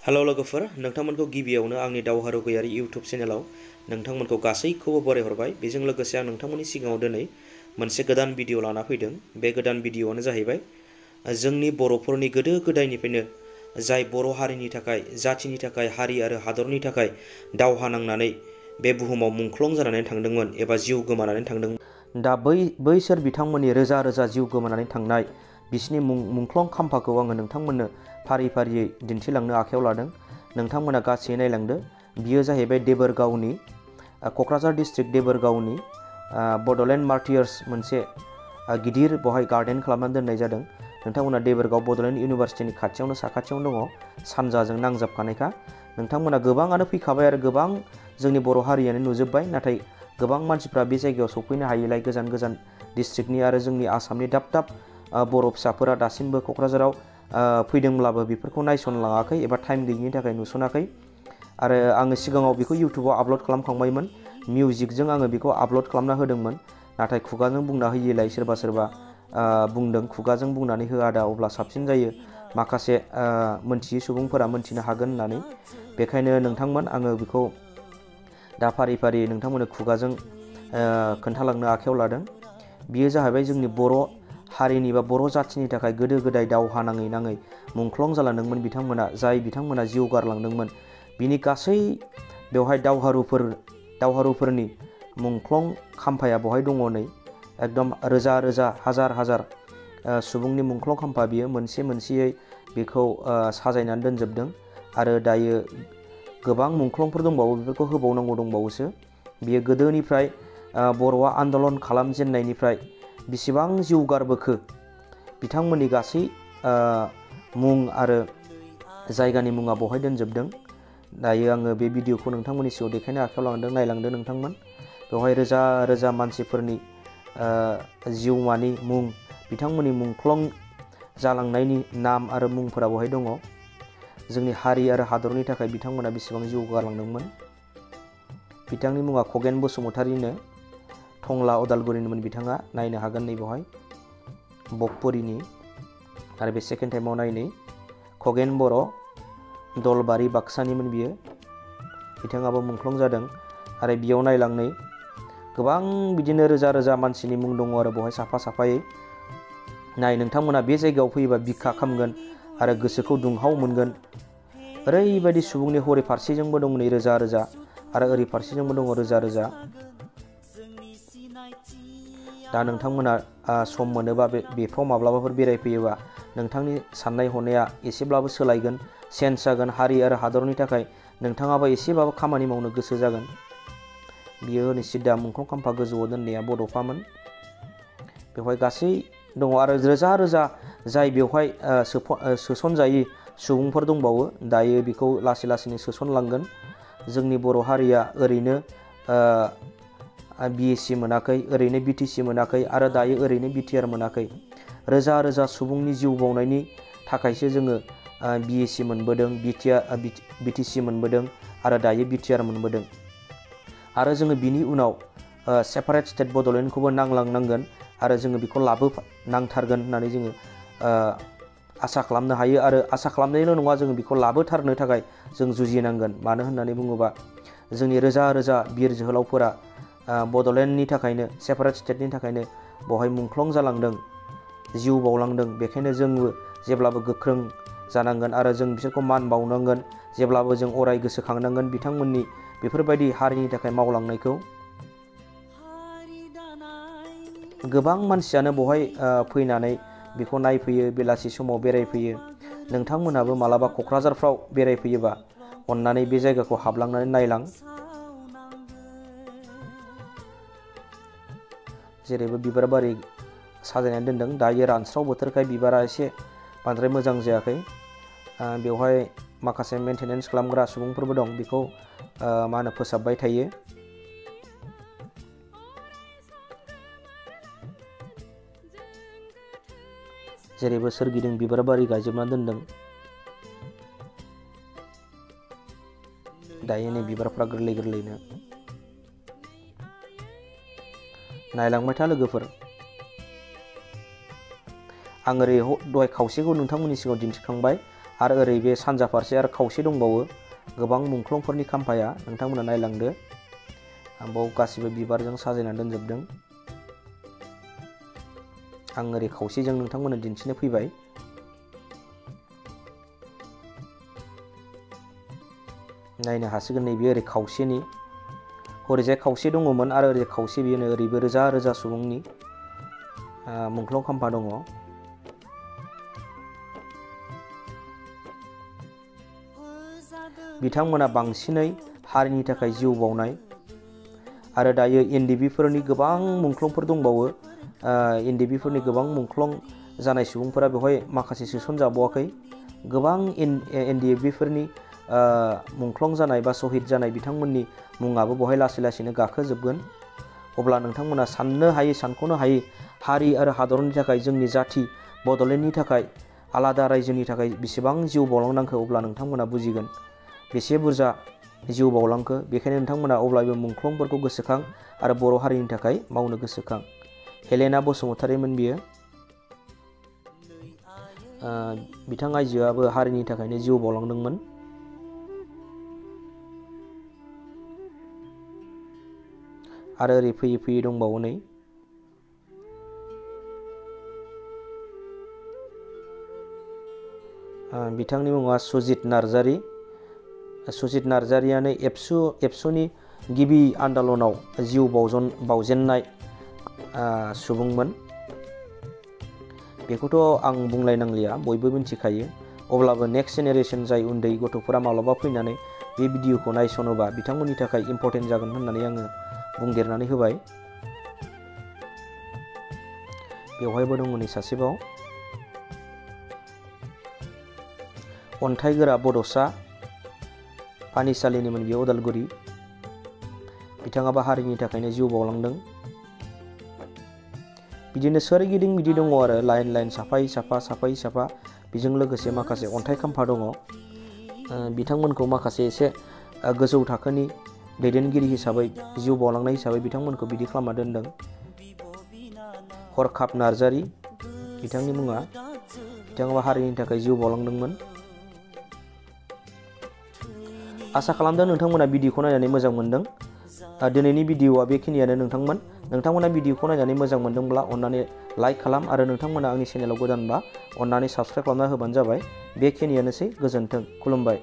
Hello लोगोफोर, नोंथांमोनखौ गिबियावनो आंनि दावहारु गैयारि इउटुब चेनेलाव नोंथांमोनखौ गासैखौबो बरायहरबाय। बेजों लोगोसे आं नोंथांमोननि सिगाङाव दिनै मोनसे गोदान भिडिअ लाना फैदों। बे गोदान भिडिअआनो जाहैबाय जोंनि बर'फोरनि गोदो गोदायनिफ्रायनो जाय बर' हारिनि थाखाय, जाथिनि थाखाय, हारि आरो हादरनि थाखाय दावहा नांनानै बे बुहुमाव मुंख्लं जानानै थांदोंमोन एबा जिउ गोमानानै थांदोंमोन। दा बैसोर बिथांमोननि रोजा रोजा जिउ गोमानानै थांनाय बिसिनि मुंख्लं खाम्फाखौ आङो नोंथांमोननो फारि फारियै दिन्थिलांनो आखायाव लादों। नोंथांमोना गासैयै नायलांदो। बियो जाहैबाय देबोरगावनि, क'क्राझार डिस्ट्रिक्ट देबोरगावनि बड'लेण्ड मार्टियार्स मोनसे गिदिर बहाय गार्डेन खालामनानै दोननाय जादों। नोंथांमोना देबोरगाव बड'लेण्ड इउनिभारसिटिनि खाथियावनो साखाथियावनो दङ, सानजाजों नांजाबखानायखा। नोंथांमोना गोबाङानो फैखाबाय आरो गोबां जोंनि बर' हारियानो नुजोब्बाय, नाथाय गोबां मानसिफ्रा बे जायगायाव सफैनो हायैलाय गोजान गोजान डिस्ट्रिक्टनि आरो जोंनि आसामनि दाब दाब बर' फिसाफोरा दासिमबो क'क्राझाराव फैदोंब्लाबो बेफोरखौ नायसनलाङाखै एबा टाइम गैयिनि थाखाय नुसनाखै। आरो आङो सिगाङाव बेखौ इउटुबाव आपल'ड खालामखांबायमोन, मिउजिकजों आङो बेखौ आपल'ड खालामना होदोंमोन। नाथाय खुगाजों बुंना होयैलाय सोरबा सोरबा बुंदों खुगाजों बुंनानै होआ दा अब्ला साबसिन जायो, माखासे मोनथियै सुबुंफोरा मोनथिनो हागोन होननानै। बेखायनो नोंथांमोन, आङो बेखौ दा फारि फारि नोंथांमोननो खुगाजों खोन्थालांनो आखायाव लादों। बियो जाहैबाय जोंनि बर' हारिनि बा बर' जाथिनि थाखाय गोदो गोदाय दावहा नाङै नाङै मुंख्लं जालांदोंमोन बिथांमोना, जाय बिथांमोना जिउ गारलांदोंमोन। बिनि गासै बेवहाय दावहारुफोरनि मुंख्लं खाम्फाया बहाय दङ नै, एकदम रोजा रोजा हाजार हाजार सुबुंनि मुंख्लं खाम्फा। बियो मोनसे मोनसेयै बेखौ साजायनानै दोनजोबदों। आरो दायो गोबां मुंख्लंफोर दंबावो, बेफोरखौ होबावनांगौ दंबावोसो। बियो गोदोनिफ्राय बर'आ आन्दलन खालामजेननायनिफ्राय बेसेबां जिउ गारबोखो बिथांमोननि गासै मुं आरो जायगानि मुङा बहाय दोनजोबदों। दायो आङो बे भिडिअखौ नोंथांमोननि सिगाङाव देखायनो आखायाव लांदों, नायलांदो नोंथांमोन। बेवहाय रोजा रोजा मानसिफोरनि जिउमानि मुं, बिथांमोननि मुंख्लं जालांनायनि नाम आरो मुंफोरा बहाय दङ। जोंनि हारि आरो हादरनि थाखाय बिथांमोना बेसेबां जिउ गारलांदोंमोन। बिथांनि मुङा खगेन बसुमतारीनो, टंला उदालगुरिनिमोन बिथाङा। नायनो हागोन नै बेवहाय बगपुरिनि। आरो बे सेकेन्ड टाइमाव नायनै खगेन बर', दलबारि बाक्सानिमोन बियो, बिथाङाबो मुंख्लं जादों। आरो बेयाव नायलांनै गोबां बिदिनो रोजा रोजा मानसिनि मुं दङ आरो बेवहाय साफा साफायै। नाय, नोंथांमोना बे जायगायाव फैयोबा बिखा खामगोन आरो गोसोखौ दुंहाव मोनगोन। ओरैबायदि सुबुंनि हरै फारसेजोंबो दं नै रोजा रोजा, आरो ओरै फारसेजोंबो दङ रोजा रोजा। दा नोंथांमोना सम मोनोबा बेफ्राव माब्लाबाफोर बेरायफैयोबा नोंथांनि साननाय हनाया एसेब्लाबो सोलायगोन, चेन्ज जागोन। हारि आरो हादरनि थाखाय नोंथाङाबो एसेबाबो खामानि मावनो गोसो जागोन। बियो हनै सिदा मुंख्लं खाम्फा गोजौआव दोननाया बड'फामोन। बेवहाय गासै दङ आरो रोजा रोजा जाय बेवहाय सोसनजायै सुबुंफोर दंबावो। दायो बेखौ लासै लासैनो सोसनलांगोन। जोंनि बर' हारिया ओरैनो BSc मोनाखै, ओरैनो BTC मोनाखै, आरो दायो ओरैनो BTR मोनाखै। रोजा रोजा सुबुंनि जिउ बावनायनि थाखायसो जोङो BSc मोनबोदों, BTC मोनबोदों, आरो दायो BTR मोनबोदों। आरो जोङो बिनि उनाव सेपारेट स्टेट बड'लेण्डखौबो नांलांनांगोन, आरो जोङो बेखौ नांथारगोन होननानै जोङो आसा खालामनो हायो। आरो आसा खालामनायल' नङा, जोङो बेखौ लाबोथारनो थाखाय जों जुजिनांगोन। मानो होननानै बुङोबा जोंनि रोजा रोजा बिर जोहोलावफोरा बड'लेण्डनि थाखायनो, सेपारेट स्टेटनि थाखायनो बेवहाय मुंख्लं जालांदों, जिउ बावलांदों। बेखायनो जोंबो जेब्लाबो गोख्रों जानांगोन आरो जों बिसोरखौ मान बावनांगोन। जेब्लाबो जों अराय गोसोखांनांगोन बिथांमोननि बेफोरबायदि हारिनि थाखाय मावलांनायखौ। गोबां मानसियानो बेवहाय फैनानै बेखौ नायफैयो, बेलासि समाव बेरायफैयो। नोंथांमोनहाबो मालाबा क'क्राझारफ्राव बेरायफैयोबा अननानै बे जायगाखौ हाबलांनानै नायलां। जेरैबो बिबार बारि साजायनानै दोनदों। दायो रानस्राव बोथोरखाय बिबारा एसे बांद्राय मोजां जायाखै। बेवहाय माखासे मेनटेनेन्स खालामग्रा सुबुंफोरबो दं, बेखौ फोसाबबाय थायो। जेरैबो सोरगिदिं बिबार बारि गायजोबना दोनदों। दायो नै बिबारफ्रा गोरलै गोरलैनो। नायलांबाय था लोगोफोर। आं ओरै दहाय खावसेखौ नोंथांमोननि सिगाङाव दिन्थिखांबाय, आरो ओरै बे सानजा फारसे आरो खावसे दंबावो गोबां मुंख्लंफोरनि खाम्फाया। नोंथांमोना नायलांदो, आं बाव गासिबो बिबारजों साजायनानै दोनजोबदों। आं ओरै खावसेजों नोंथांमोननो दिन्थिनो फैबाय। नायनो हासिगोन नैबे ओरै खावसेनि, हरैजाय खावसे दङमोन आरो ओरै खावसे बेनो ओरैबो रोजा रोजा सुबुंनि मुंख्लं खाम्फा दङ। बिथांमोना बांसिनै हारिनि थाखाय जिउ बावनाय। आरो दायो एनडिएफबि गोबां मुंख्लंफोर दंबावो। एनडिएफबि गोबां मुंख्लं जानाय सुबुंफोरा बेवहाय माखासे सोसनजाबावाखै। गोबां एनडिएफबि मुंख्लं जानाय बा सहिद जानाय बिथांमोननि मुङाबो बेवहाय लासै लासैनो गाखोजोबगोन। अब्ला नोंथांमोना साननो हायै, सानख'नो हायै हारि आरो हादरनि थाखाय, जोंनि जाथि बड'लेण्डनि थाखाय, आलादा रायजोनि थाखाय बेसेबां जिउ बावलांनांखो अब्ला नोंथांमोना बुजिगोन बेसे बुरजा जिउ बावलांखो। बेखायनो नोंथांमोना अब्लाबो मुंख्लंफोरखौ गोसोखां आरो बर' हारिनि थाखाय मावनो गोसोखां। हेलेना बसुमतारीमोन बियो। बिथां आइजोआबो हारिनि थाखायनो जिउ बावलांदोंमोन। आरो ओरै फैयै फैयै दंबावो नै बिथांनि मुङा सुजित नार्जारी। सुजित नार्जारीयानो एबसुनि गिबि आन्दलनाव जिउ बावजेननाय सुबुंमोन। बेखौथ' आं बुंलायनांलिया, बयबो मिथिखायो। अब्लाबो नेक्स्ट जेनेरेसन जाय उन्दै गथ'फोरा माब्लाबा फैनानै बे भिडिअखौ नायसनोबा बिथांमोननि थाखाय इम्परटेन्ट जागोन होननानै आङो बुंदेरनानै होबाय। बेवहायबो दङ नै सासेबाव अन्थाइगोरा बड'सा पानिसालिनिमोन बेयो, उदालगुरि। बिथाङाबो हारिनि थाखायनो जिउ बावलांदों। बिदिनो सोरगिदिं बिदि दङ आरो लाइन लाइन साफायै साफा साफायै साफा। बेजों लोगोसे माखासे अन्थाइ खाम्फा दङ। बिथांमोनखौ माखासे एसे गोजौ थाखोनि दैदेनगिरि हिसाबै, जिउ बावलांनाय हिसाबै बिथांमोनखौ बिदि खालामना दोनदों। हरखाब नार्जारी बिथांनि मुङा। बिथाङाबो हारिनि थाखाय जिउ बावलांदोंमोन। आसा खालामदों नोंथांमोना भिडिअखौ नायनानै मोजां मोनदों। दिनैनि भिडिअआ बेखिनियानो नोंथांमोन। नोंथांमोना भिडिअखौ नायनानै मोजां मोनदोंब्ला अन्नानै लाइक खालाम आरो नोंथांमोना आंनि चेनेलाव गोदानबा अन्नानै साबस्क्राइब खालामना होबानो जाबाय। बेखिनियानोसै, गोजोन्थों, खुलुमबाय।